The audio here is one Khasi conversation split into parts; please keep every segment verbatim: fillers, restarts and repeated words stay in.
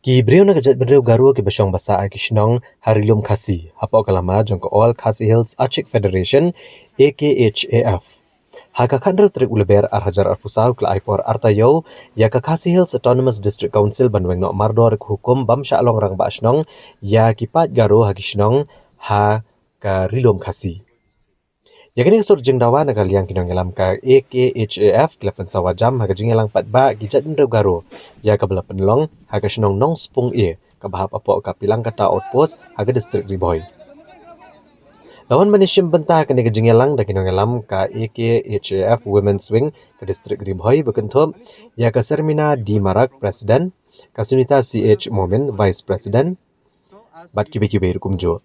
Ki briew na ka jaitbynriew Garo kiba shong basa ha ki shnong ha Ri Lum Khasi, hapoh ka lama jong ka All Khasi Hills Achik Federation, A K H A F. Ha ka khathynriew tarik u Lber ar hajar arphew saw, ki la ai por arta ïew ïa ka Khasi Hills Autonomous District Council ban weng noh mardor ïa ka hukum bym shah long rangbah shnong ïa ki paid Garo ha ki shnong ha ka Ri Lum Khasi. Ïa kane ka sur jingdawa na ka liang ki nongïalam ka A K H A F ki la pynsawa jam ha ka jingïalang paidbah ki jaitbynriew Garo ïa kaba la pynlong ha ka shnong Nongspung A, kaba hap hapoh ka Pilangkata Outpost ha ka district Ri Bhoi. La wan ban ïashim bynta ha kane ka jingïalang da ki nongïalam ka A K H A F Women's Wing ka district Ri Bhoi, ba kynthup ïa ka Sermina D Marak, President, ka Sunita C H Momin, Vice President, bad kiwei kiwei ruh kumjuh.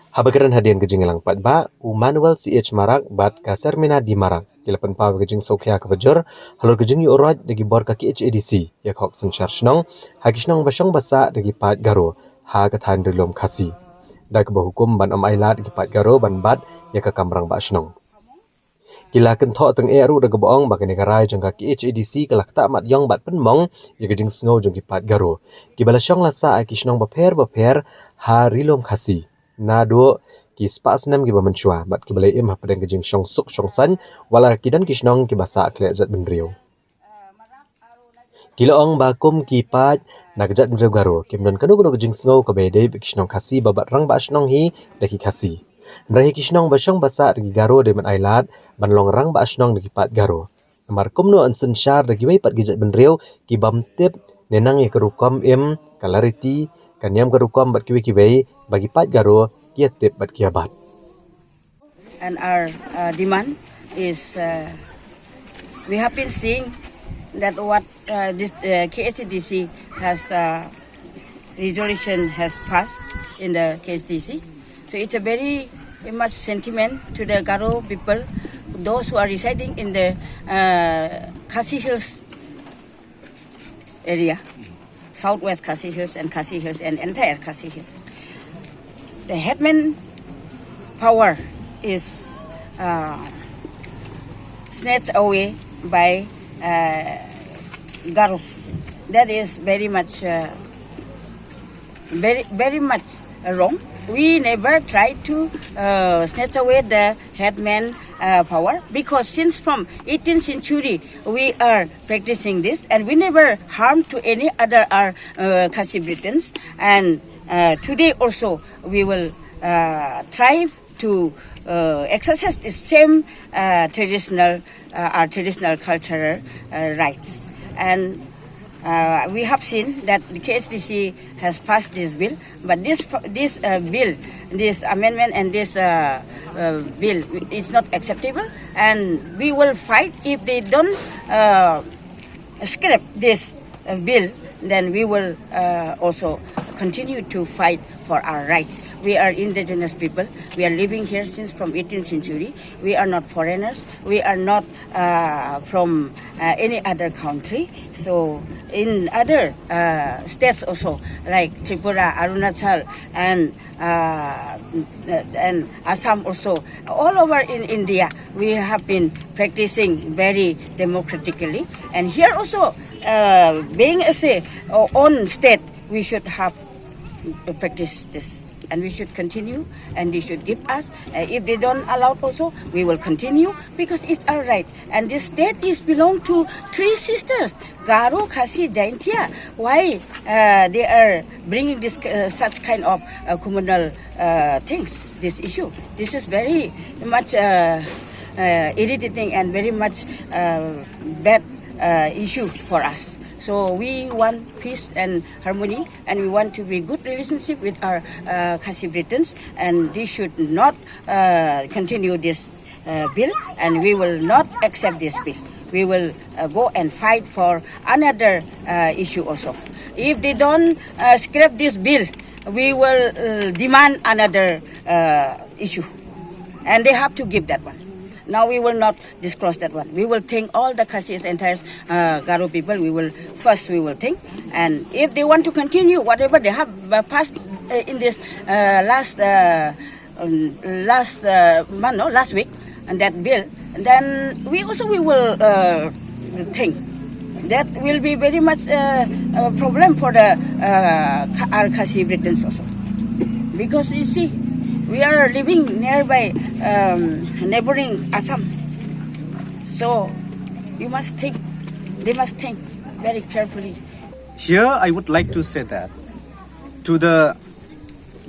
Haba kren hadien ka jingïalang paidbah, u Manuel C H Marak bad ka Sermina D Marak ki la pynpaw ïa ka jingsngewkhia kaba jur halor ka jingïuhroit da ki bor ka K H A D C ïa ka hok synshar shnong ha ki shnong ba shong basa da ki paid Garo ha ka thaiñ Ri Lum Khasi, da kaba hukum ban ym ailad ïa ki paid Garo ban bat ïa ka kam rangbah shnong. Ki la kynthoh tyngeh ruh da kaba ong ba kane ka rai jong ka K H A D C ka la ktah mat ïong bad pynmong ïa ka jingsngew jong ki paid Garo kiba la shong la sah ha ki shnong bapher bapher ha Ri Lum Khasi, naduh ki spah snem kiba mynshuwa bad kiba la im hapdeng ka jingshong suk shong saiñ, wat la ki don ki shnong kiba sah khleh jaitbynriew. Ki la ong ba kum ki paid na ka jaitbynriew Garo, kim don kano kano ka jingsngew kaba ïadei bad ki shnong Khasi ba bat rangbah shnong hi da ki Khasi. Hynrei ha ki shnong ba shong basa da ki Garo, dei ban ailad ban long rangbah shnong da ki paid Garo. Namar kumno yn synshar da kiwei pat ki jaitbynriew ki bym tip ne nang ïa ka rukom im, ka lariti, ka niam ka rukom bad kiwei kiwei ba ki paid Garo ki ïa tip bad ki ïa bat. And our uh, demand is uh, we have been seeing that what uh, this uh, K H A D C has uh, resolution has passed in the K H A D C. So it's a very much sentiment to the Garo people, those who are residing in the uh, Khasi Hills area, Southwest Khasi Hills and Khasi Hills and entire Khasi Hills. The headman power is uh, snatched away by uh, Garos. That is very much, uh, very very much wrong. We never try to uh, snatch away the headman uh, power, because since from eighteenth century we are practicing this, and we never harm to any other our uh, Khasi Britons. And uh, today also we will uh, try to uh, exercise the same uh, traditional uh, our traditional cultural uh, rights. And uh, we have seen that the K H A D C has passed this bill, but this this uh, bill, this amendment and this uh, uh, bill is not acceptable, and we will fight if they don't uh, scrap this uh, bill. Then we will uh, also continue to fight for our rights. We are indigenous people. We are living here since from eighteenth century. We are not foreigners. We are not uh, from uh, any other country. So in other uh, states also, like Tripura, Arunachal, and uh, and Assam also, all over in India, we have been practicing very democratically. And here also, uh, being as a uh, own state, we should have to practice this. And we should continue, and they should give us. Uh, if they don't allow also, we will continue, because it's our right. And this state is belong to three sisters, Garo, Khasi, Jaintia. Why uh, they are bringing this uh, such kind of uh, communal uh, things, this issue? This is very much uh, uh, irritating and very much uh, bad uh, issue for us. So we want peace and harmony, and we want to be good relationship with our uh, Khasi Britons, and they should not uh, continue this uh, bill, and we will not accept this bill. We will uh, go and fight for another uh, issue also. If they don't uh, scrap this bill, we will uh, demand another uh, issue, and they have to give that one. Now we will not disclose that one. We will think all the Khasi, the entire uh, Garo people. We will first we will think, and if they want to continue whatever they have uh, passed uh, in this uh, last uh, um, last uh, month, no, last week, and that bill, then we also we will uh, think. That will be very much uh, a problem for the uh, Kha- our Khasi Britons also. Because you see, we are living nearby um, neighboring Assam. So you must think, they must think very carefully. Here, I would like to say that to the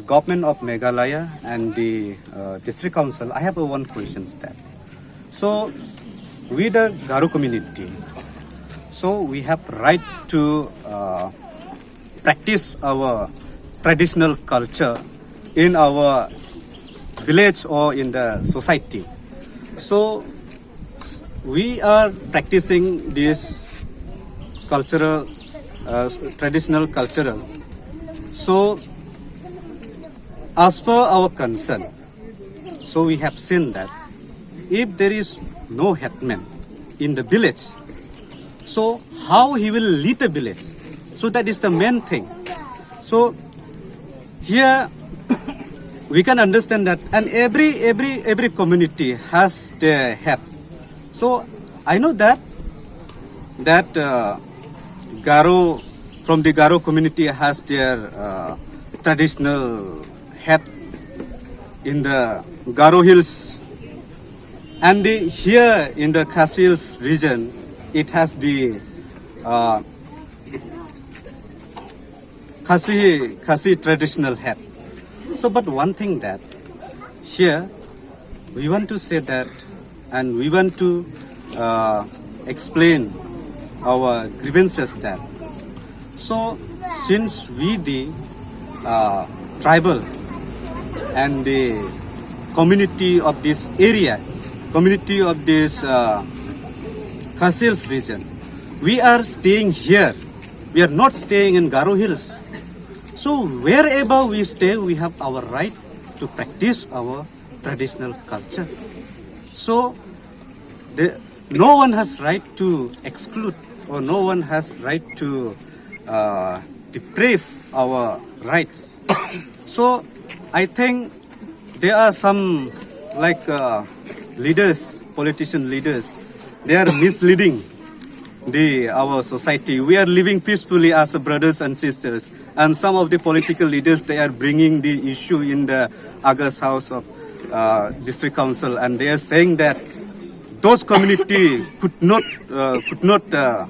government of Meghalaya and the uh, district council, I have a one question that. So, we the Garo community, so we have right to uh, practice our traditional culture in our village or in the society. So, we are practicing this cultural, uh, traditional cultural. So, as per our concern, so we have seen that if there is no headman in the village, so how he will lead a village? So that is the main thing. So here we can understand that, and every every every community has their head. So I know that that uh, Garo, from the Garo community, has their uh, traditional head in the Garo Hills, and the, here in the Khasi Hills region, it has the uh, Khasi Khasi traditional head. So, but one thing that here we want to say that, and we want to uh, explain our grievances that. So, since we the uh, tribal and the community of this area, community of this uh, Khasi Hills region, we are staying here. We are not staying in Garo Hills. So wherever we stay, we have our right to practice our traditional culture. So the, no one has right to exclude, or no one has right to uh, deprive our rights. So I think there are some, like, uh, leaders, politician leaders, they are misleading the our society. We are living peacefully as a brothers and sisters, and some of the political leaders, they are bringing the issue in the August House of uh, District Council, and they are saying that those community could not uh, could not uh,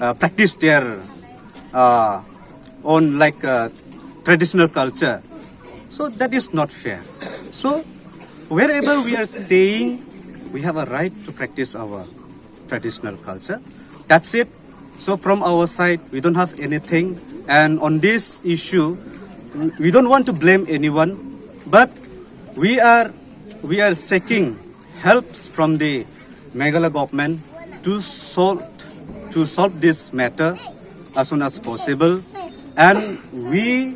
uh, practice their uh, own, like, uh, traditional culture. So that is not fair. So wherever we are staying, we have a right to practice our traditional culture. That's it. So from our side, we don't have anything. And on this issue, we don't want to blame anyone, but we are we are seeking helps from the Meghalaya government to solve to solve this matter as soon as possible. And we,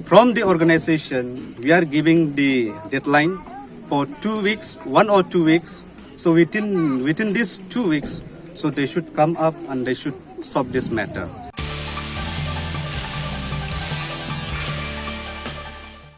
from the organization, we are giving the deadline for two weeks, one or two weeks. So within within these two weeks, so they should come up and they should solve this matter.